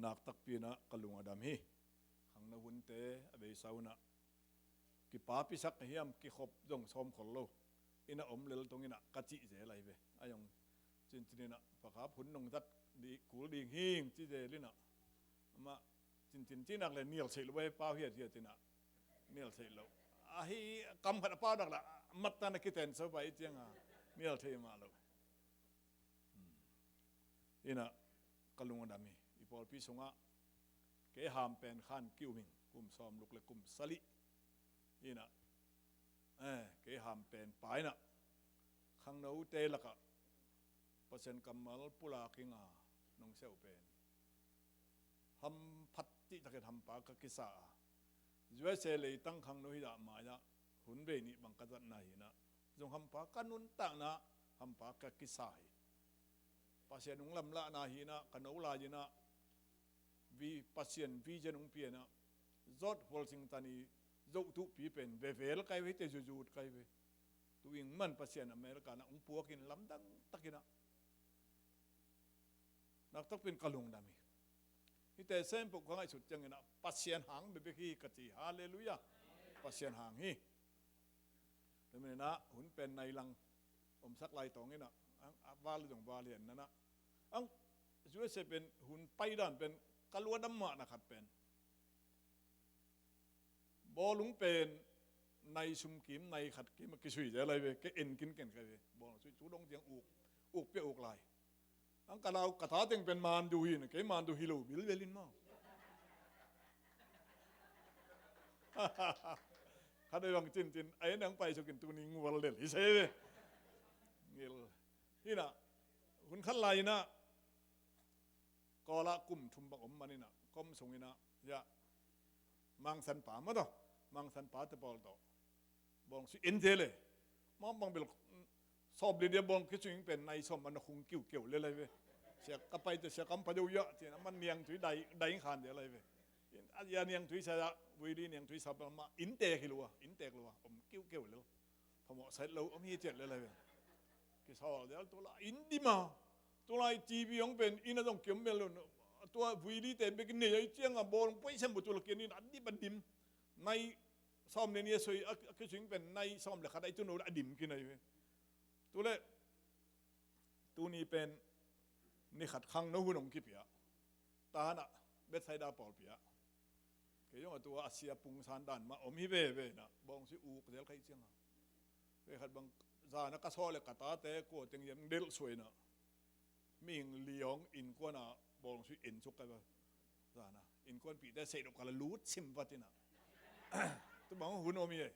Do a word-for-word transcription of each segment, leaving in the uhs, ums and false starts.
Naktakpi in ah ka lung a dam hi. Khangno hunte a beisa un ah kipapisak hiam, kikhop zong sawm khol lo. In ah om lel tong in ah ka cih zel ahi ve. A zong cincin in ah pakap hun nong zat dih kul ding hing ci zel in ah. Amah cincin cinak le nial theih lo, pau hiathiat in ah nial theih lo. Ahi kam khat a pau dak lah mat tan a kiten so pai ciang a nial theih mah lo. In ah ka lung a dam hi. I pawlpi sungah kei ham pen khan ki um hing, kum sawm luk le kum sali. In ah eh, kei ham pen pa in ah khangnote lakah Pasian kammal pulak ing a nong siau pen hamphat cihtakin hampa ka kisa a, U S A leitang khangno hi dah mai-ah hun vei nih bang ka zatna hi in ah zong hampa ka nuntakna, hampa ka kisa hi. Pasian hong lamlahna hi in ah ka no lai in ah vi, Pasian vision hong pia in ah George Washington i zohtuhpi pen vevel kai ve, hite zuzut kai ve. Tu ing man Pasian America na hong puakin lamdang takin ah naktakpi in ka lung dam hi. Hite sempoh ka ngaihsut ciangin ah Pasian hang bekbek hi ka ci. Halleluiah. Pasian hang hi. Tua manin ah hun pen nai lang omsak lai tawng in ah ang a val zong val hian nan ah ang U S A pen hun paidan pen ka lung a dam mahna khat pen bawlung pen nai sum kim, nai khat kim a kisui zel ahi ve. Kei en kin ken kai ve. Bawlung sui tu dong tiang uk, uk pia uk lai. Ang ka lau ka ta teng pen mandu hi na, kei mandu hi lo bilbel in maw. Khat ei bang cincin a en ang pai sukin tuni ngual lel hi se ve. Ngil hi na, hun khat lai in ah Kawlah kum thum bang om man in ah kom sung in ah hiah mangsanpa maw tawh, mangsanpa te pawl tawh bawng sui en zel e. Mawng bang bel sawm le nih a bawng kisui ing pen nai sawm man a khung kiukeu le lai ve. Sia ka pai te sia kam pa deuh iah ci-in a man niangtui dai, dai khan zel lai ve. A niangtui sa, vuili niangtui sa bang mah inntek hi lua, inntek lua om kiukeu lel. Phamawh sait lo om hi ciat le lai ve. Kisawl dial tu lai in dim a. Tu lai T V hong pen inn a zong kiom mel lo. Tua vuili te bek in nei ai ciang a bawl hong puai sem bu tu la kian in a dim a dim. Nai sawm le nih a soi a, a kisui ing pen nai sawm le khat ai tu no a dim kinai ve. Tu le tuni pen ni khat khangno hun hong kipia. Tahan ah Bethsaida pawlpi ah. Kei zong a tua a sia pungsan dan mah om hi veve na, bawng sui uk zel khai ciang a. Vei khat bang zan a ka sawl le ka tate kua teng hiam delh suai na. Mihing li hong innkuan a bawng sui en suk kai va. Zan a innkuanpihte seih dok ka la lut sim vat in a. Tu bang hun om hi ei.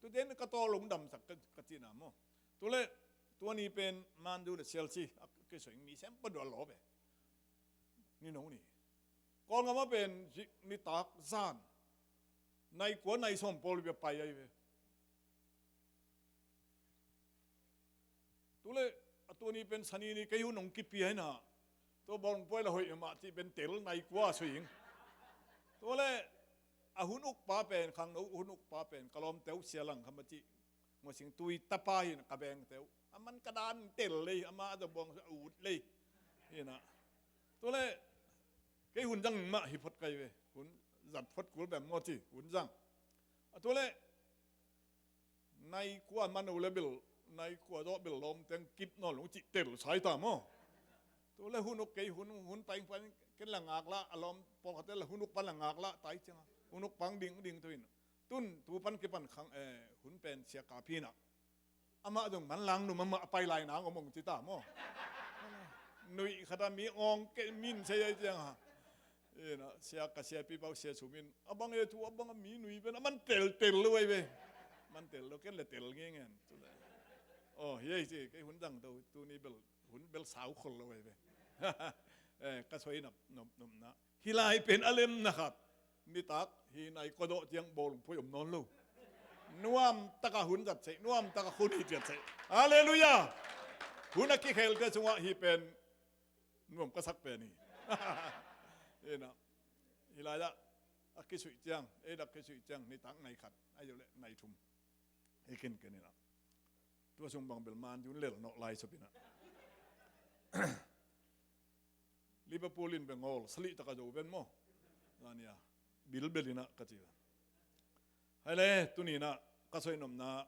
Tu ten ka tawl hong damsak ka, ka cihna maw. Tu le tua ni pen Mandu le Sialsi a kei suai mi sem pa dual lawp e. Ni no ni. Kawlngam a pen nitak zan nai kua nai sawm pawl bia pai ai ve. Tu le a tua ni pen sani ni kei hun hong kipia hi na. Tua bawng puai la hoih mah cih pen tel nai kua sui ing. Tu le a hun ukpa pen khangno hun ukpa pen ka lawmte uh Sia Lang Kham a cih Ngua Sing Tui tapa hi na, ka bengte uh. A man ka dan tel lei, ama a za bawng a ut lei. Hi na. Tu le kei hun zang mah hi phot kai ve. Hun zat phot kul bem maw ci, hun zang. A tu le nai kua man uh le bil, nai kua zawh bil lawm teng kip nawn lung cih tel sai ta maw. Tu le hun uk kei hun, hun paing paing ken la ngak lah, a lawm pawlkhatte la hun uk pan la ngak lah tai ciang a. Hun uk pang ding ding tu in. Tun tu pan kipan khang, eh, hun pen Sia Kap hi na. Amah zong manlang num amah a pai lai nang om ong ci ta maw. Nuih khat a mi awng kei min sei ai ciang a. Ina, sia ka siapi pau Sia Sum in a bang e tu a bang a mi nui pen a man teltel lo ai ve. Man tel lo ken le tel nge ngen. Tu le. Oh, hi ai ci kei hun dang to tuni bel hun bel sau khol lo ai ve. Eh, ka soi nop nop nop na. Hi lai pen a lem na khat. Nitak hi nai kodawh tiang bawlung pui om nawn lo. Nuam taka hun zat sei, nuam taka hun hi tiat sei. Halleluiah. Hun a kikhelte sungah hi pen nuam ka sak pen hi. Ina. Hi lai ah a kisuih ciang, ei dak kisuih ciang nitak nai khat, ai le nai thum. Hi kin ken ina. Tua sung bang bel man dun lel nawh lai sop ina. Liverpool in bengol salih taka zo ven maw? Zania bilbel inah ka ci ven. Hai le, tuni inah ka soi nopna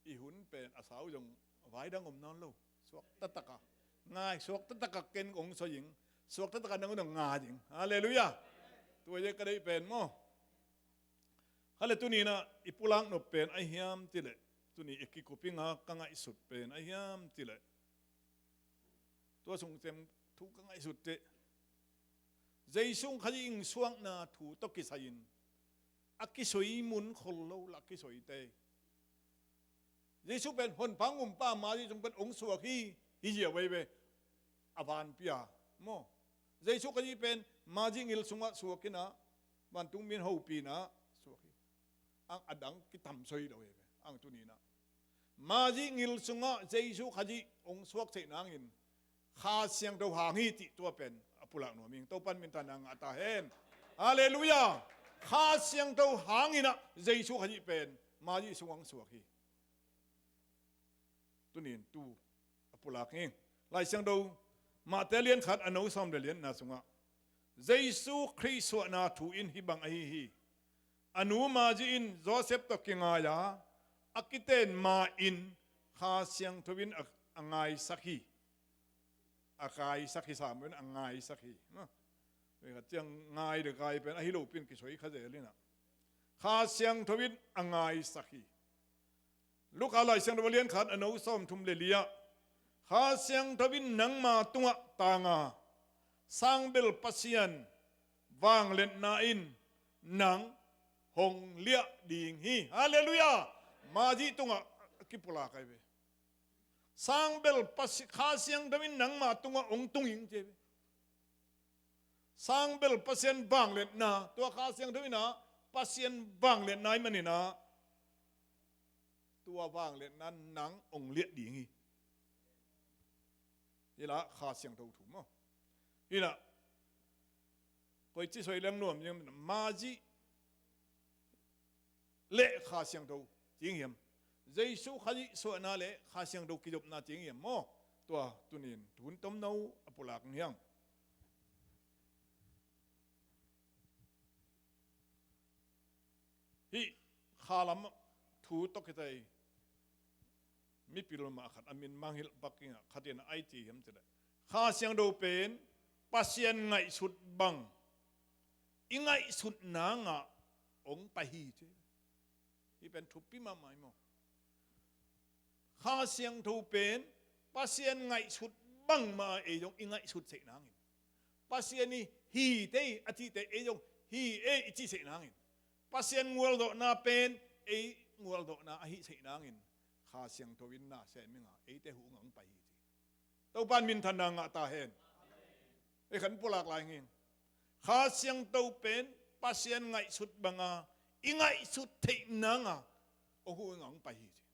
i hun pen a sau zong vai dang om nawn lo. Suak tataka ngai, suak tataka ken kong soi ing, suak tataka nang dong ngai ing. Halleluiah. Tua ye ka deih pen maw? Hale, tuni inah i pulak nop pen a hiam tileh, tuni i kikup inga ka ngaihsut pen a hiam tileh, tua sungcem thu ka ngaihsut teh, Jesu Khazih ing suakna thu tawh kisai-in a kisoi mun khol lo la kisoi tei. Jesu pen honpa ngumpa Mazih sung pen ong suak hi, hi zia vei ve. A vanpi a maw? Jesu Khazih pen Mazih ngil sungah suak inah, vantungmi in hopih inah suak hi. Ang a dang kitam soi lo vei ve. Ang tuni inah Mazih ngil sungah Jesu Khazih ong suak theih nangin Kha Siangtho hang hi cih tua pen a pulak nuam ing. Topan minthanna ngah ta hen. Halleluiah. Kha Siangtho hang inah Jesu Khazih pen Mazih sungah ong suak hi. Tunin tu a pulak ing. Lai Siangtho Mate lian khat a no sawm le lianna sungah Jesu Khrih suahna thu in hih bang ahi hi. A nu Mazih in Josef tawh kingai a, a kiten ma-in Kha Siangtho in a, a ngaisak hi. A kaisak hi sam in a ngaisak hi. Vei khat ciang ngai le kai pen ahi lopi in kisoi kha zel inah, Kha Siangtho in a ngaisak hi. Luka Lai Siangtho lian khat a no sawm thum le li ah, Kha Siangtho in nangma tungah tanga, sangbel Pasian vangliatna in nang hong liah ding hi. Halleluiah. Mazih tungah kipulak ai ve. Sangbel Pasi-, Kha Siangtho in nangma tungah ong tung ing ci ve. Sangbel Pasian vangliatna, tua Kha Siangtho inah Pasian vangliatna i maninah, tua vangliatna nang ong liah ding hi. Hi lah Kha Siangtho thu maw? Hi lah, koici soi leng nuam zing, Mazih le Kha Siangtho cing hiam? Jesu Khazih suahna le Kha Siangtho kizopna cing hiam maw? Tua tunin tun tomno a pulak hiang. Hih khalam thu tawh kitai mipil mah khat a min mangilh bak ing a, khat in a ai ci hiam cileh, Kha Siangtho pen Pasian ngaihsut bang i ngaihsut nangah ong pai hi ci. Hih pen thupi mahmah hi maw? Kha Siangtho pen Pasian ngaihsut bangmah ei zong i ngaihsut theih nangin, Pasian i hi tei a cihte ei zong hi ei i cih theih nangin, Pasian ngualdawhna pen ei ngualdawhna ahi theih nangin Kha Siangtho in na sem inga eite huh ngah ong pai hi ci. Topan minthanna ngah ta hen. Ei khan pulak lai ngin. Kha Siangtho pen Pasian ngaihsut banga i ngaihsut theih nanga ong huh ngah ong pai hi ci.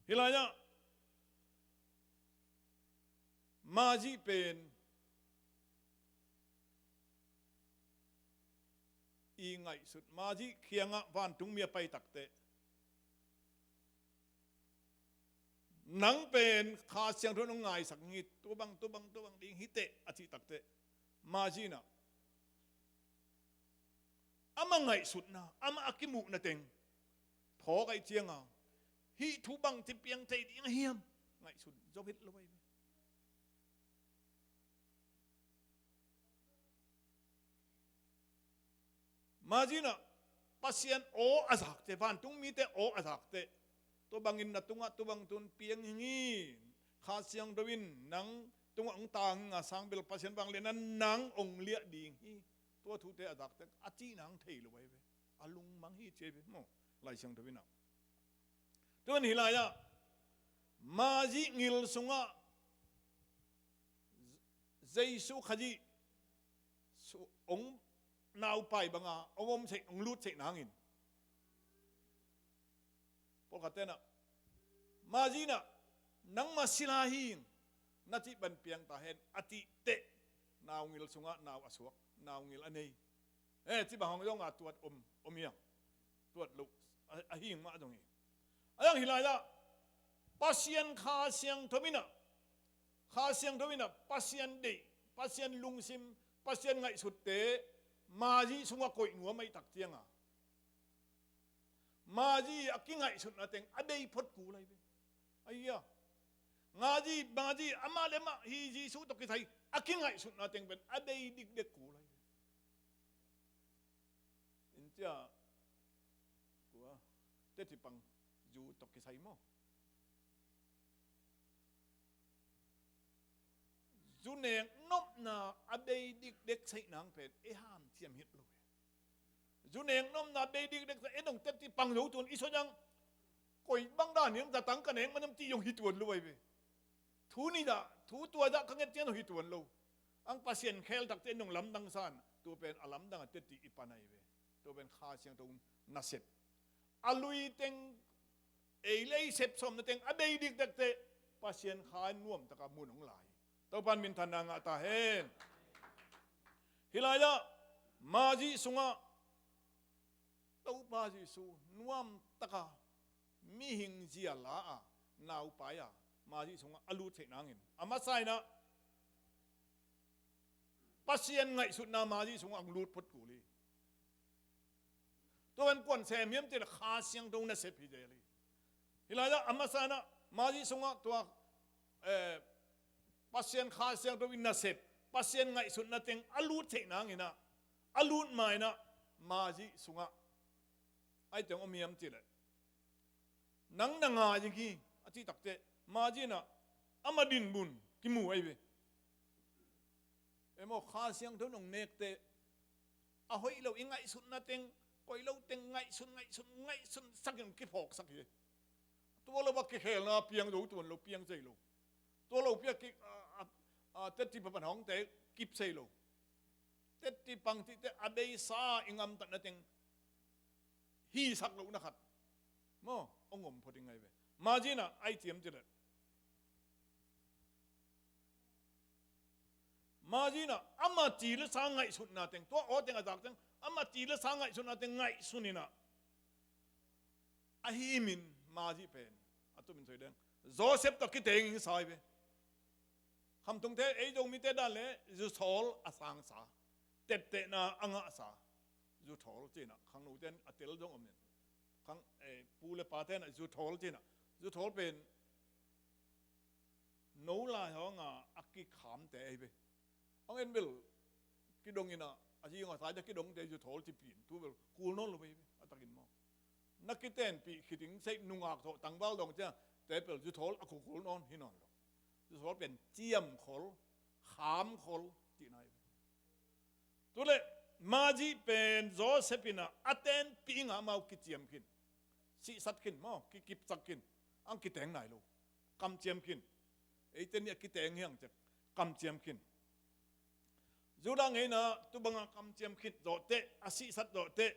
Hi lai ah Mazih pen i ngaihsut, Mazih kiangah vantungmi a pai takteh, nang pen Kha Siangtho in hong ngaisak hi, tua bang, tua bang, tua bang ding hi teh a cih takteh, Mazih in ah amah ngaihsutna, amah a kimuhna teng phawk ahih cianga hih thu bangci piang thei ding a hiam ngaihsun zo het lo ahi ve. Mazih in ah Pasian aw a zakte, vantung mite aw a zakte, tua bangin na tungah tua bang tun piang hi ing, Kha Siangtho in nang tungah hong tang hi ing a, sangbel Pasian vangliatna nang hong liah ding hi, tua thute a zakte a cihna hong thei lo ahi ve. A lungmang hi ci ahi ve maw, Lai Siangtho in ah. Tua hi lai ah Mazih ngil sungah Jesu Khazih hong naupai banga hong om theih, hong lut theih nangin, pawlkhatte in ah Mazih in ah nangma sila hi ing, na cih bang piang ta hen a cih teh, nau ngil sungah nau a suak, nau ngil a nei, eh, cih bang hong zong a tuat om, om hiang, tuat lo a, a hi ing mah zong hi. A zang hi lai ah Pasian Kha Siangtho in ah, Kha Siangtho in ah Pasian deih, Pasian lungsim, Pasian ngaihsutte Mary sungah koih nuam ahih tak ciangin, Mary a kingaihsutna teng a bei phot kul ahi ve. Ahi a, Mary, Mary amah le amah hi Jesuh tawh kisai a kingaihsutna teng pen a bei dikdek kul ahi ve. In cia, kua, teci pang zu tawh kisai maw? Zu nek nopna a bei dikdek theih nang pen ei hanciam hilh lo hi. Zu nek nopna a bei dikdek theih, ei dong teci pang zo tuan i sawt zong, koi bang dan hiam, zatang ka nek man hiam cih zong hi tuan lo ahi ve. Thu nih dah, thu tua dah ka nget ciang hi tuan lo. Ang Pasian khel tak ciang nong lamdang sa in, tua pen a lamdang a teci i pan ahi ve. Tua pen Kha Siangtho nasep. A lui teng, ei le ei sep sawmna teng a bei dikdek teh Pasian Kha in nuam taka mun hong la hi. Topa'n minthanna ngah ta hen. Hih lai-ah Mary sungah Topa Jesuh nuam taka mihing zia la a, naupai a, Mary sungah a lut theih nangin, a masa in ah Pasian ngaihsutna Mary sungah hong lut phot kul hi. Tua pen kuan sem hiam cih leh Kha Siangtho nasep hi zel hi. Hih lai-ah a masa in ah Mary sungah tua, eh, Pasian Kha Siangtho in nasep, Pasian ngaihsutna teng a lut theih nangin ah, a lut ma in ah Mary sungah a hih teng om hiam cih leh, "Nang na ngai ing hi," a cih tak teh Mary in ah ama dinmun kimu ahi ve. Ei maw, Kha Siangtho nong nek teh a hoih lo, i ngaihsutna teng, koih lo teng ngaihsun, ngaihsun, ngaihsun sak in kiphawk sak hi. Tua lo a kikhelna piang zo tuan lo, piang thei lo. Tua lo piak ki, a, a, a, teci pang hong te kip thei lo. Teci pang cih teh a beisa i gamtatna teng hisak lohna khat maw, hong om phot ding ahi ve. Mary in ah a hih ciam cih leh, Mary in ah ama ci le sa ngaihsutna teng, tua aw teng a zak teng, ama ci le sa ngaihsutna teng ngaihsun in ah, a hih min Mary pen a tumin soi deng, Joseph tawh kiteng ing sa hi ve. Khamtungte, ei Zomite dan leh zuthawl a sangsa, tettehna a ngahsa, zuthawl ci in ah, khangnote in a tel zong om in, khang, eh, pu le pate in ah zuthawl ci in ah, zuthawl pen no lai hawng a a kikhamte ahi ve. Hong en bel kidong in ah, a zing a sai te kidongte zuthawl ci pi in, tu bel kul nawn lo ahi ve, a takin maw. Na kitenpih khit ing, sei nungak tawh tangval dong cia, te bel zuthawl a kukul nawn hi nawn lo. Zuthawl pen ciamkhol, khamkhol cihna ahi ve. Tu leh Mary pen Joseph in ah a tenpih ing a, amau kiciam khin, sihsat khin maw, kikipsak khin, ang kiteng nai lo, kamciam khin. Eite nih a kiteng hi hang ciang kamciam khin. Judah ngeina tu banga kamciam khit zawh teh, a sihsat zawh teh,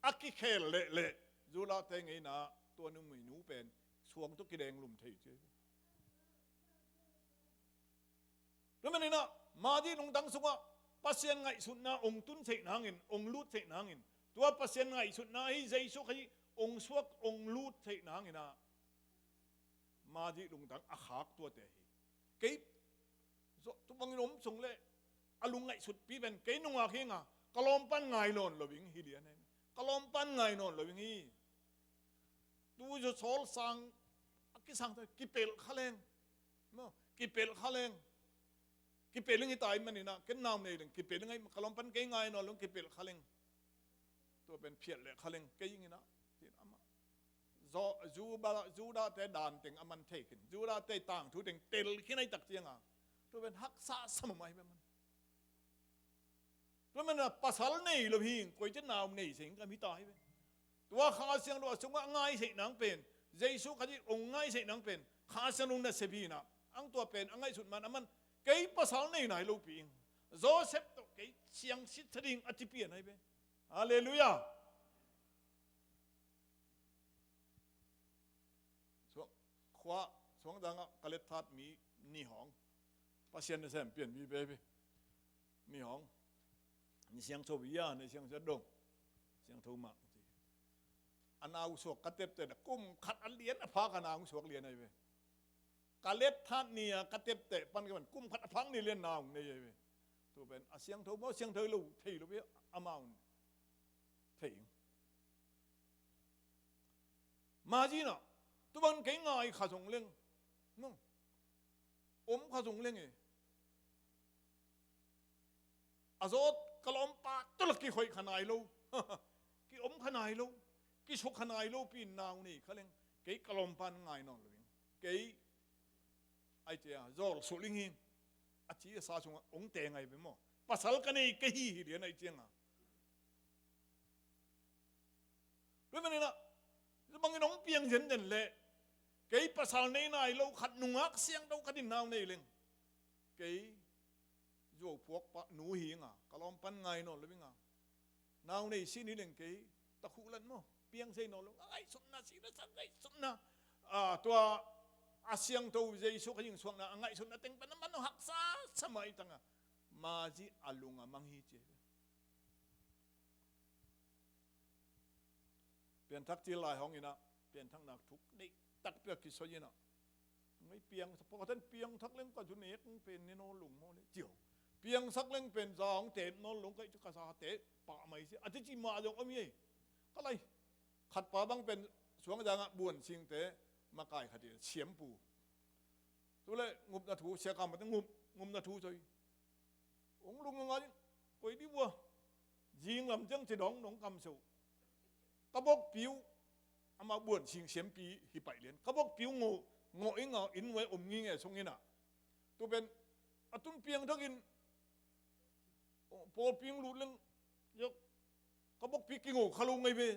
a kikhel lehleh, Judah te ngeina tua numeinu pen suang tawh kidenglum thei ci. Tua manin ah Mary lungtang sungah Pasian ngaihsutna hong tun theih nangin, hong lut theih nangin, tua Pasian ngaihsutna hi Jesuh Khazih hong suak, hong lut theih nangin ah Mary lungtang a khak tuate hi. Kei, zo, tu bangin om sung leh a lungngaihsutpi pen kei nungak hi ing a, ka lawmpan ngai nawn lo ing hi lian hi. Ka lawmpan ngai nawn lo ing hi. Tu zuthawl sang, a kisang ta, kipelh kha leng. Maw, kipelh kha leng. Kipelh ing hi ta ahih manin ah, ken nau nei leng kipelh ing, ka lawmpan kei ngai nawn lo ing, kipelh kha leng. Tua pen phiat leh kha leng kei ing in ah, ci in ah amah. Zo, Judah, Judah te dan teng a man thei khin, Judah te tangthu teng tel khin ahih tak ciang a, tua pen haksa sam a mah hi ve man. Tua manin ah pasal nei lo hi ing, koici nau nei se ing ka hi ta hi ve. Tua Kha Siangtho a sungah ngai theih nang pen, Jesuh Khazih hong ngai theih nang pen Kha Siangtho nasep hi in ah, ang tua pen a ngaihsut man a man, kei pasal nei nai lopi ing, Joseph tawh kei siangsit sa ding a ci pian ahi ve. Halleluiah. Suang, khua, suang dangah ka let that mi ni hawng, Pasian nasem pian mi ve ve. Ni hawng, ni siangtho bia, ni siangtho dong, siangtho mah. a nau suak ka tepteh na kum khat a lian a phak a nau suak lian ahi ve. Ka let that ni-a ka tepteh pan ka pan kum khat a phak ni lian nau nei ahi ve. Tu pen a siangtho maw siangtho lo thei lo ve amau thei. Mazinah tu bang kei ngai kha zong leng, no, om kha zong leng e. A zawt ka lawmpa tawh la kihoih kha nai lo, ki om kha nai lo, kisuk kha nai lo pi in nau nei kha leng kei ka lawmpa in ngai nawn lo ing. Kei ai cia zawl sulh ing hi. A ci a sa sungah ong teng ai ve maw? Pasal ka nei ka hi hi lian ai cianga. Tua maninah bangin hong piang zenzen leh kei pasal nei nai lo khat nungak siangtho khat in nau nei leng kei zuau phuak pa nu hi nga ka lawm pan ngai nawn lo inga. Nau nei sin hi leng kei takhuh lat maw? Piang sei nawn lo a ngaihsutna si na sa ngaihsutna. Ah, tua a siangtho Jesu ka jingsuakna a ngaihsutna teng pan a man haksa sa mai tanga mazi a lung a mang hi ci. Pianthak cil lai hong inah pianthaknak thuk deih takpi a kisoi inah ngai piang pawkatan piangthak leng ka zu nek pen ni nawn lung maw le cio. Piangsak leng pen za hong tep nawn lung kai cu ka sa tep pah mai si a ti ci mah zong om hi ei. Ka lai khat pa bang pen suang zangah buan singte makai khat in siampu. Tu le ngupna thu siakam mate ngup ngupna thu soi. Ong lung a ngai koi di vua. Zing lam ciang ci dong dong kam so. Ka bok piu ama buan sing siampi hi paih lian ka bok piu ngo ngo inga in wai om ngi nge song ina. Tu pen a tun piang thakin pawl piang lut leng ka bok pi kingo kha lo ngai ve.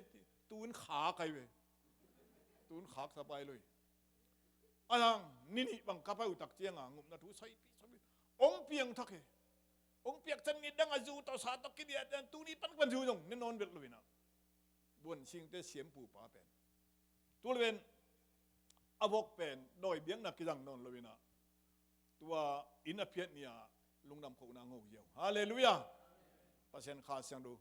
Tu in khak ai ve. Tu in khak sa pai lo hi. A yang ni nih bang ka pau tak cianga ngupna thu saipi saipi ong piang thak he. Ong piak can ngit dang a zu tawh sa tawh kidiat dan tuni pan kan zu zong ni nawn belh lo inah. Buan singte siampu pa pen tu le pen a vok pen dawi biakna kizang nawn lo inah. Tua inn a phiat ni-a lungdam kohna ngo ziau. Halleluiah. Pasian Kha Siangtho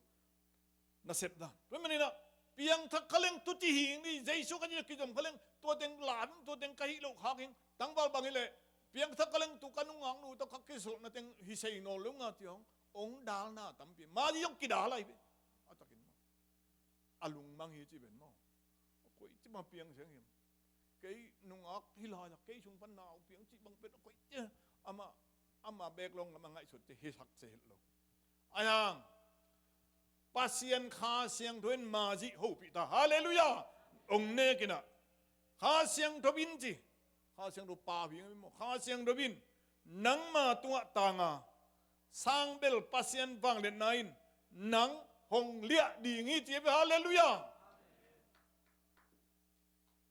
nasep dan. Tua maninah piangthak kha leng tu ci hi ni Jesu ka ci kizom kha leng tua teng la ding tua teng ka hih loh khak hing tangval bang hileh piangthak kha leng tu ka nungak nu tawh ka kisulhna teng hi sei nawn lo nga ti hong ong dalna tampi mazi hong kidal ai ve. A takin maw a lungmang hi ci ven maw? Koi ci ma piang siang hiam? Kei nungak hi lai a kei sung pan nau piang ci bang pen a koi ci ama ama bek long lam a ngaihsut ci hi sak se het lo. Ayang Pasian Kha Siangtho in mazi hopih ta. Halleluiah. Ong nek inah Kha Siangtho in ci Kha Siangtho pa hi maw Kha Siangtho in nangma tungah tanga sangbel Pasian vangliatna in nang hong liah ding hi ci a ve. Halleluiah.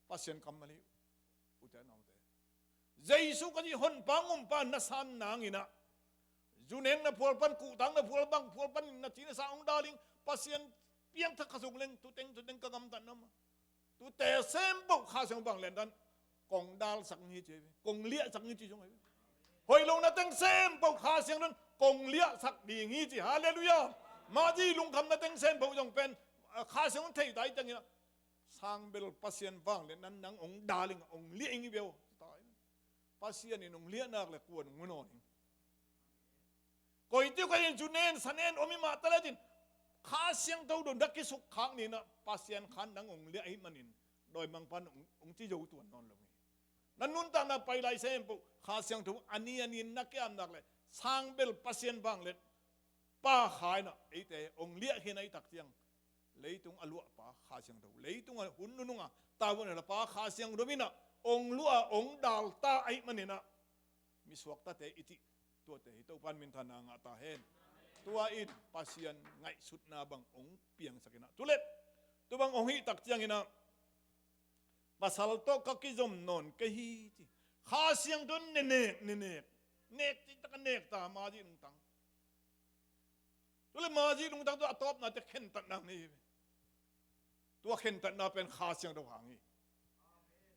Pasian kammal hi ute naute. Jesu ka ci honpa ngumpa na san nanginah zu nek na phual pan kuhtang na phual bang phual pan na ci na sa hong daling Pasian piangthak kha sung leng tuteng tuteng ka gamtatna ma. Tute sempoh Kha Siang bang lendan kong dalsak ngi ci kong liahsak ngi ci zong ai. Hoih lo na teng sempoh Kha Siang don kong liahsak ding ngi ci. Halleluiah. Mazi lungkham na teng sempoh zong pen Kha Siang don thei tai tengin sangbel Pasian vang le nan nang ong daling ong liah ing i beo. Pasian in ong liahnak le kuan ong unawn ing. Koi tiu ka in cu nen sa nen om i mah taletin Kha Siangtho don dak kisuk khak ninah Pasian khan nang ong liah ahih manin dawimangpan ong ci zo tuan nawn lo hi. Nan nuntakna pai lai sempoh Kha Siangtho a ni a ni na kiamnak le sangbel Pasian vang le pa kha inah eite ong liah khin ahi tak ciang leitung a luahpa Kha Siangtho leitung a hun nununga tavuan a lapa Kha Siangtho inah ong luah a ong dalta ahih maninah misuaktate i cih tuate hi Topan minthanna ngah ta hen. Tua in Pasian ngaihsutna bang ong piangsak inah tulet tu bang ong hih tak cianginah pasal tawh ka kizom nawn kei hi ci. Kha Siangtho in nenek nenek nek cih tak a nek ta mazi lungtang. Tule mazi lungtang tu a tawpna te khentatna nei hi ve. Tua khentatna pen Kha Siangtho hang hi.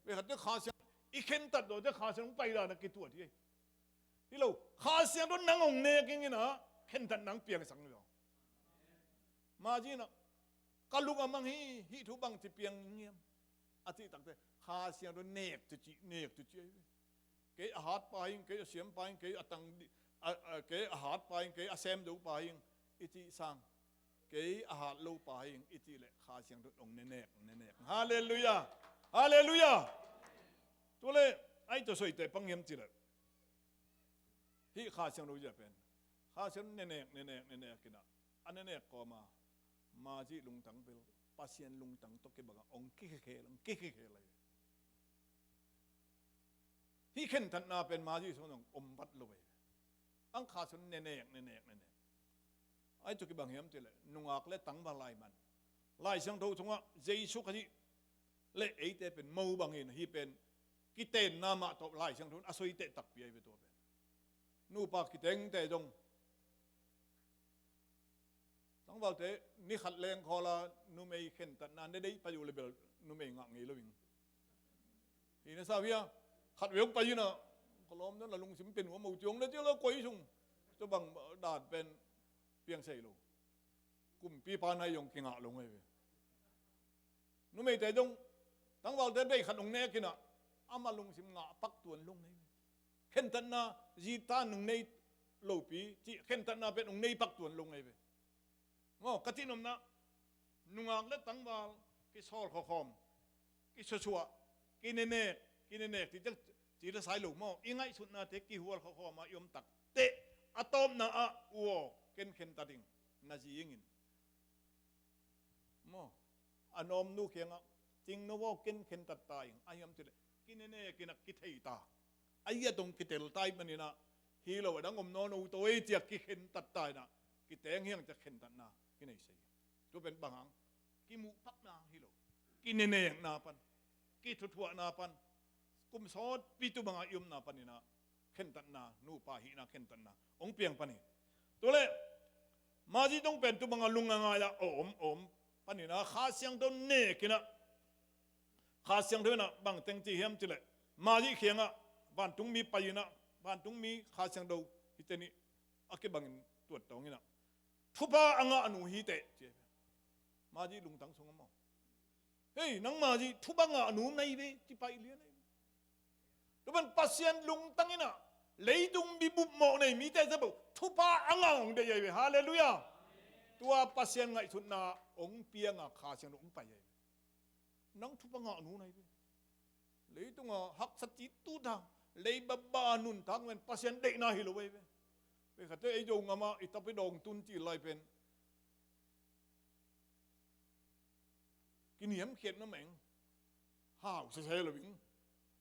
Ve khat te Kha Siang i khentat lo te Kha Siang pai dan a kituat hi. Hi lo Kha Siangtho nang ong nek ing inah khentat nang piangsak ni lo. Mazi inah Ka lung a mang hi, hih thu bangci piang ing hiam? A cih takteh Kha Siangtho nek cici, nek cici ahi ve. Kei a hatpa hing, kei a siampa hing, kei a tang di-, a, a, kei a hatpa hing, kei a semdopa hing i cih sang, kei a hat lopa hing i cih leh Kha Siangtho in hong nenek, nenek. Halleluiah! Halleluiah! Tua leh ai tua soite pang hiam cih leh, hih Kha Siangtho zia pen Kha Siangtho nenek, nenek, nenek in ah, a nenek kawma Magi lungtang bel Pasian lungtang tawh kibangah hong kikhekhel, hong kikhekhel ahi. Hih khentatna pen Magi sungah zong om vat lo ahi. Ang Kha Siangtho nenek, nenek, nenek. Ai tua kibang hiam cih leh nungak le tangval lai man. Lai Siangtho sungah Jesu Khazih le eite pen mo bangin hih pen kitenna mah tawh Lai Siangtho in a soi teh takpi ahi ve tua pen. Nupa kitengte zong, tangvalte ni khat leng khawla numei khentatna ne deih pai uh le bel numei ngah ngei lo ing. Hi na sa hia, khat vei hong pai in ah, ka lawm dan la lungsim pen uh a mo ciang na ciang la koi sung. Tua bang dan pen piang sei lo. Kumpipa nai zong kingah lo ngei ve. Numeite zong tangvalte bei khat hong nek in ah, ama lungsim ngah pak tuan lo ngei ve. Khentatna zita nung nei lopi cih khentatna pen hong nei pak tuan lo ngei ve. Maw, ka cih nopna, nungak le tangval kisawl khawkhawm, kisuasuah, kinenek, kinenek, ci ciang ci le sai lo maw, i ngaihsutnate kihual khawkhawm a i om takteh, a tawpna ah, u aw, ken khentat ing, na zi ing in. Maw, a nawmnu kiangah, cing no aw, ken khentat ta ing, a hiam cih leh kinenek in ah kithei ta. A hiat hong kitel ta ahih manin ah, hi lo a dang om nawn lo tawi ciah kikhentat ta in ah, kiteng hiang ciah khentatna kinei sei. Tua pen bang hang, kimuhpakna hi lo, kinenekna pan, kithuthuahna pan, kum sawtpi tu bangah i omna panin ah khentatna, nupa hihna khentatna hong piang pan hi. Tua leh Magi tong pen tu bangah lung a ngai ah a om, a om panin ah Kha Siangtho nek in ah, Kha Siangtho in ah bang teng ci hiam cih leh, Magi kiangah vantungmi pai in ah, vantungmi Kha Siangtho hite nih a kibangin tuat tawng in ah, thupha a ngah nu hi teh ci. Magi lungtang sungah maw, hei, nang Magi thupha ngah nu na hi ve, ci pai lian ahi. Tua pan Pasian lungtang in ah, leitung mi bupmawh nei mite zia beuh thupha a ngah hong deih ahi ve. Halleluiah. Tua Pasian ngaihsutna hong piang a Kha Siangtho hong pai ahi ve. Nang thupha ngah nu na hi ve. Leitungah haksa ci tuta, lei baba nuntak men Pasian deihna hi lo ahi ve. Pei khatte ei Zogam ah i tapi dawng tun cih lai pen kiniamkhiat mahmah ing. Hau sese lo ing.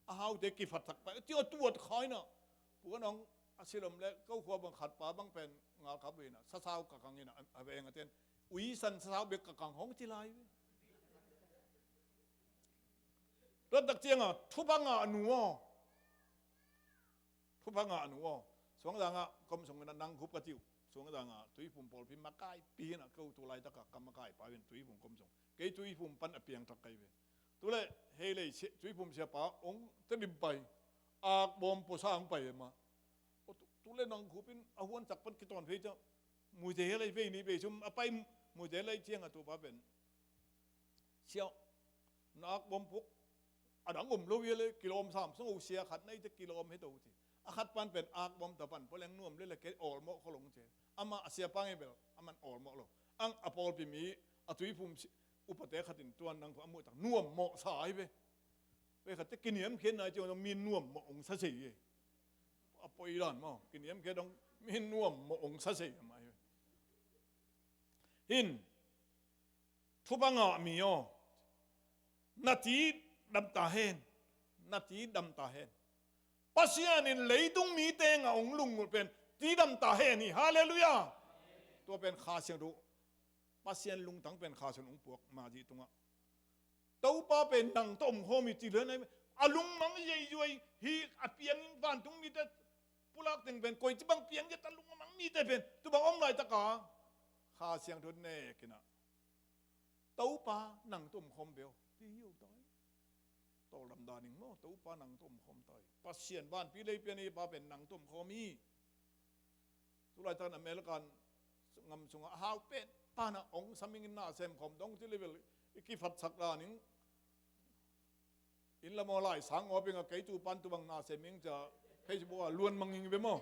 A haute kiphatsak pai, tia tuat kha in ah. Puan hong a silom le ko khua bang khat pa bang pen ngal kap uh in ah, sasau kakang in ah, a veng a ten uisan sasau bek kakang hong ci lai ve. Tua tak ciangah thupha ngah nu aw. Thupha ngah nu aw. Suangzang ah kom sung in ah nang khup ka ci uh. Suangzang ah Tuiphum pawlpi makaipi in ah ko tu laitak ah ka makaipa in Tuiphum kom sung. Kei Tuiphum pan a piangthak ka hi ve. Tu leh hei lei sia-, Tuiphum siapa hong tedim pai. Akbawm puasa hong pai e mah. Aw, tu, tu leh nang khup in a huansak pan kitawn phei ciah. Muite hei lei phei ni phei sum a pai muite hei lei ciangah tua pa pen, sia, na akbawm puk a dang om lo hi a le, kilawm sam sung uh sia khat na hi te kilawm hi to ci. A khat pan pen akbawm ta pan pua leng nuam le le kei awlmawh kholong ci. Amah a siapa ngei bel aman awlmawh lo. Ang a pawlpi mi a Tuiphum si-, upate khat in tuan nang khup a muh tak nuam mawh sa hi ve. Pei khatte kiniamkhiatna ciang mi nuam mawh hong sa sei hi. A poi dan maw, kiniamkhiat dong mi nuam mawh hong sa sei hi mah hi ve. Hin, thupha ngah mi aw, na ti dam ta hen, na ti dam ta hen. Pasian in leitung mite ngah hong lunggulh pen ti dam ta hen hi. Halleluiah. Tua pen Kha Siangtho, Pasian lungtang pen Kha Siangtho hong puak Magi tungah. Topa pen nang tawh om khawm hi ci lian ahi. A lungmang zeizuai hi, a piang in vantung mite pulak teng pen koici bang piang hi a, a lungmang mite pen tu bang om laitak a Kha Siangtho nek in ah, Topa nang tawh om khawm ve aw, ci hi uh ta hi. Tawldam dan ing maw, Topa nang tawh om khawm ta hi. Pasian vanpi lei pian i Pa pen nang tawh om khawm hi. Tulaitak in American gam sungah a hau pen Pana ong saming in na sem khawm dong ci level i kiphatsak dan in. In la maw lai sang aw ping a kei tu pan tu bang na sem ing cia Facebook a luan mang ing ve maw.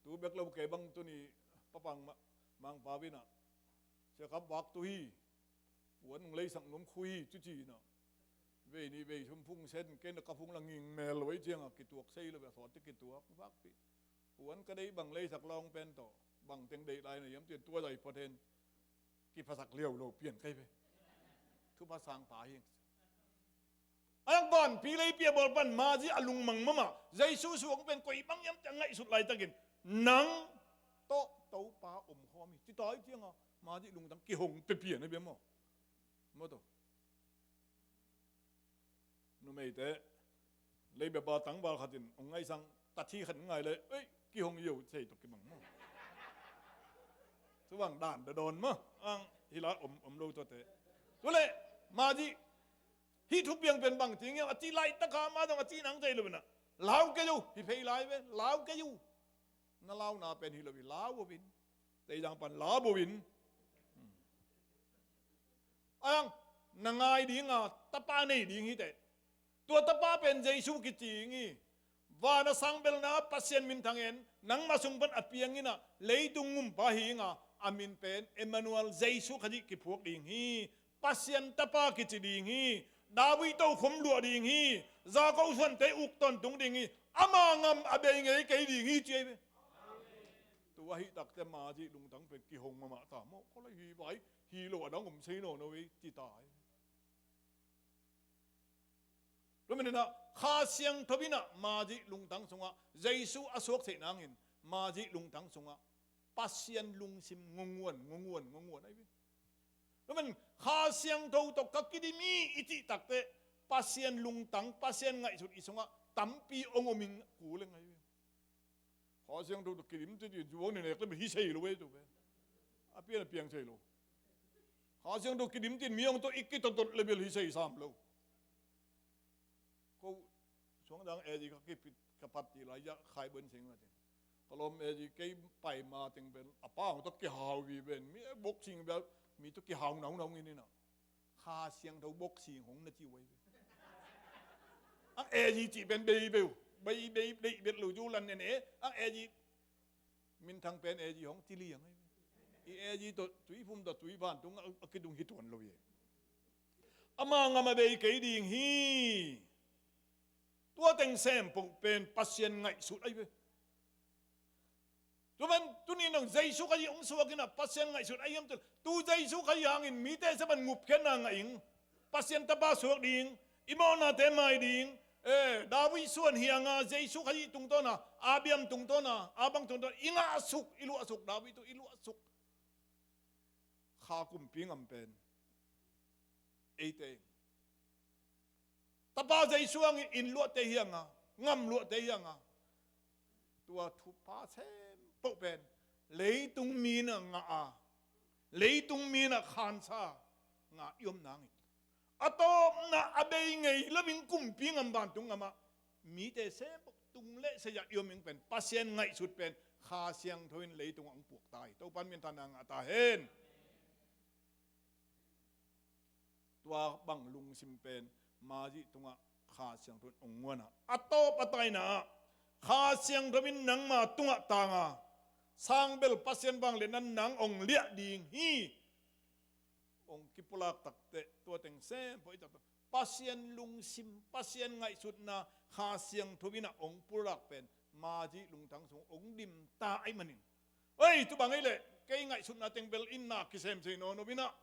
Tu bek lo kei bang tuni papang ma-, mangpa vina. Sia kap vak tu hi. Puan nung leisak num khui hi, cuci na. Vei ni vei sum phung sen, ken ka phung la nging mel lo ei cianga kituak sei lo ve, a sawt te kituak vakpi. Puan ka dei bang leisak lawng pen tawh. Bang teng deih lai na hiam cin tua dai pawt hen. Kiphasak liau lo pian kai ve. Thupha sang pa hi. Ang banpi lei pia bawl pan Mazi a lungmang mama. Jesu suang pen koi bang hiam te a ngaihsut laitakin. Nang tawh Topa om khawm hi. Ci tai cianga. Mazi lungtang kihong pe pian a bia maw. Maw tawh. Numeite, leibe pa tangval khatin, ong ngaisang, tathi khat ngai le, ei, kihong yo, sei tok kibang maw. Tubang dan da dawn maw, ang hila om, om lo tuate. Tule, Mazi, hi thupiang pen bang ting yo, a ci laitaka ma dong a ci nang tei lo na. Lau ke yo, hi phei lai ve, lau ke yo. Na launa pen hi lo hi, lau ovin. Teidang pan lau ovin. Ang na ngai dinga tapa nei ding hi te. Tua tapa pen Jesu kici hi. Vana sang belna Pasian minthang en nangma sung pan a piang ina leitung ngumpa hi nga a min pen Emmanuel Jesu Khazih kiphuak ding hi. Pasian tapa kici ding hi. David tokhom luah ding hi. Jakob suante uk tawntung ding hi. Ama ngam a bei ngei kei ding hi ci ahi ve. Tua hi takte Mazi lungtang pen kihong mama ta maw. Ko lai hi vai. Hi lo a dang om sei nawn lo ei ci tai. Tua manin ah Kha Siangtho in ah Mazi lungtang sungah Jesu a suak theih nangin Mazi lungtang sungah Pasian lungsim ngunguan, ngunguan, ngunguan ahi ve. Tua manin Kha Siangtho tawh ka kidim hi i cih takte Pasian lungtang, Pasian ngaihsut i sungah tampi ong om ing kul ing ahi ve. Kha Siangtho tawh kidim ci din zuang ni nek le hi sei lo ve tu ve. A pian a piang sei lo. Kha Siangtho kidim ci din mi ong tawh i kitotot le bel hi sei sam lo. Ko suang dang e di ka kipit ka pat ti lai ya khai bon sing ma tin. Ka lom e di kei pai ma ting bel a pa ong tawh kihau vi ben mi boxing bel mi tawh kihau nau nau ngin ina. Kha Siangtho boxing hong na ci uai ve. Ang e di ci ben bei beu. Bei bei bei bet lo ju lan ne ne. Ang e di minthang pen e di hong ci liang ai ve. I e di to tui phum to tui ban tung a kidung hi tuan lo ye. Ama ngam a bei kei ding hi. Tua teng sem pong pen Pasian ngaihsut ai ve. Tua pen tuni nong Jesu Khazih hong suak ina Pasian ngaihsut a hiam tul. Tu Jesu Khazih hangin mite sepan ngupkhiatna ngah ing. Pasian tapa suak ding. I mawhnate mai ding. Eh, David suan hianga Jesu Khazih tungtawna, Abiam tungtawna, Abang tungtawna, i ngahsuk, i luahsuk, David tu i luahsuk. Kha kumpi ngam pen. Eite. Tapa Jesu hangin inn luahte hianga, ngam luahte hianga. Tua thupha sem poh pen. Leitung mi na ngah a. Leitung mi na khansa. Ngah i om nangin. A tawpna a bei ngei loin kumpi ngam vantung ngamah. Mite sem poh tung le seya i om ing pen. Pasian ngaihsut pen. Kha Siangtho in leitung ang puak tai. Topan min than ang a ta hen. Tua bang lungsim pen Mazi tungah Kha Siangtho in ong nguan a. A tawp a taina ah Kha Siangtho in nangma tungah tanga. Sang bel Pasian bang le nan nang ong liah ding hi. Ong kipulak takte tua teng sem poh i takte. Pasian lungsim, Pasian ngaihsutna, Kha Siangtho in ah ong pulak pen. Mazi lungtang sung ong dim ta ai manin. Oi, tu bang ei le, kei ngaihsutna teng bel in na kisem sei nawn lo in ah.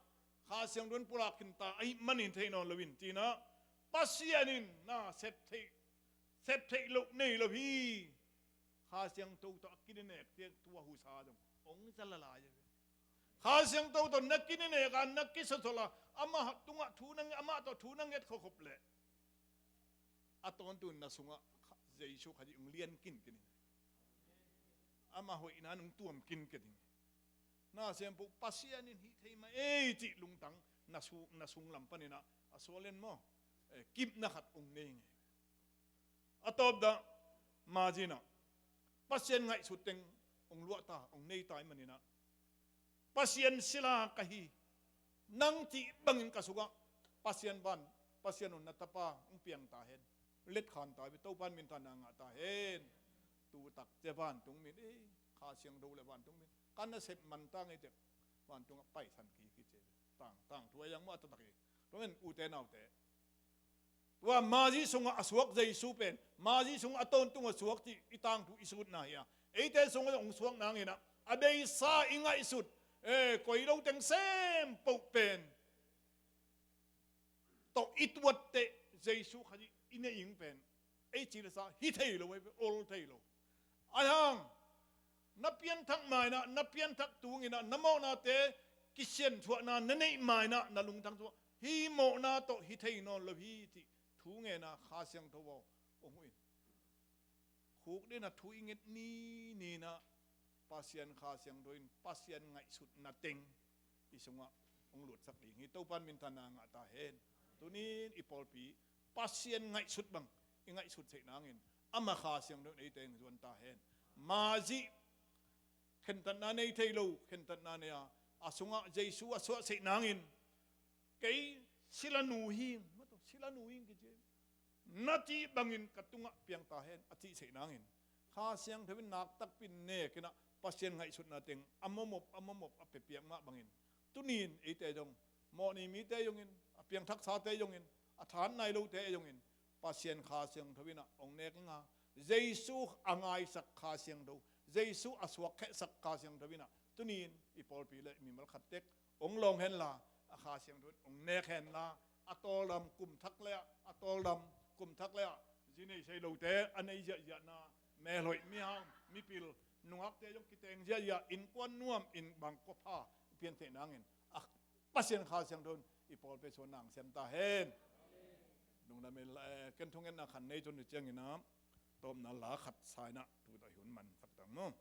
Kha Siangtho in pulak khin ta ai manin thei nawn lo in, tina. Pasian in na sep thei, sep thei lo nei lo hi. Kha Siangtho tawh a kininek tiang tua husa dong. Ong za lalai a ve. Kha Siangtho tawh na kininek a, na kisosol a, amah tungah thu na nge, amah tawh thu na nget khokhop le. A tawntung na sungah Jesu Khazih ong lian kinkin ing. Ama hoihna nung tuam kinkin ing. Na sem poh Pasian in hih thei mah ei cih lungtang na su-, na sunglam panin ah a sual en maw. Eh, kipna khat ong nei ing. A tawp dah Mazi in ah Pasian ngaihsut teng hong luah ta, hong nei ta ahih manin ah, Pasian sila ka hi, nang cih bangin ka sungah Pasian van, Pasian un na tapa hong piang ta hen. Letkhan ta ve, Topa in minthanna ngah ta hen. Tu tak ciang vantung min, eh, Kha Siangtho le vantung min, ka nasep man ta ngei tek, vantungah paisan kik hi ci ve. Tang, tangthu a yang mah a taktak hi. Tua ahih manin ute naute, tua Mazi sungah a suak Jesu pen, Mazi sungah a tawntung a suak cih i tangthu i sutna hi a, eite sungah hong suak nangin ah, a beisa i ngaihsut, eh, koi lo teng sem poh pen tawh i tuatte, Jesu Khazih i neih ing pen, ei ci le sa hi thei lo, ei ol thei lo. Ahi hang, na pianthak ma-in ah, na pianthak tungin ah, na mawhnate kisianthuahna na neih ma-in ah, na lungtang sungah hih mawhna tawh hi thei nawn lo hi cih thu ngen a, Kha Siangtho aw, hong huh in. Khukdin a thu i nget ni ni-in ah, Pasian Kha Siangtho in Pasian ngaihsutna teng i sungah hong lutsak ding hi. Topa in minthanna ngah ta hen. Tuni-in i pawlpi Pasian ngaihsut bang i ngaihsut theih nangin, ama Kha Siangtho in eite hong zuan ta hen. Mazi khentatna nei thei lo, khentatna nei a, a sungah Jesu a suah theih nangin, kei silanu hi ing, silanu hi ing kici, na cih bangin ka tungah piang ta hen, a cih theih nangin, Kha Siangtho in nak takpi in nek in ah, Pasian ngaihsutna teng a mawhmawh, a mawhmawh a piapiak mah bangin, tuni-in eite zong, mawhni mite zongin, a piangthaksate zongin, a tha nai lote zongin, Pasian Kha Siangtho in ah hong nek ing a, Jesu a ngaisak Kha Siangtho, Jesu a suakkhehsak Kha Siangtho in ah, tuni-in i pawlpi le i mimal khat tek hong lawng henla, a Kha Siangtho in hong nek henla, a tawldam kum thak le ah, a tawldam kum thak le ah, zi nei sei lote a nei ziahziahna, melhoih, mihau, mipil, nungakte zong kiteng ziahziah, innkuan nuam, inn bang kua pha pian theih nangin, a Pasian Kha Siangtho in i pawlpi sung nang sem ta hen. Lungdam ei, eh, ken thungetna khat nei cun ni ciangin ah, tawpna la khat sa-in ah, tu tawh i hun man sak tang maw.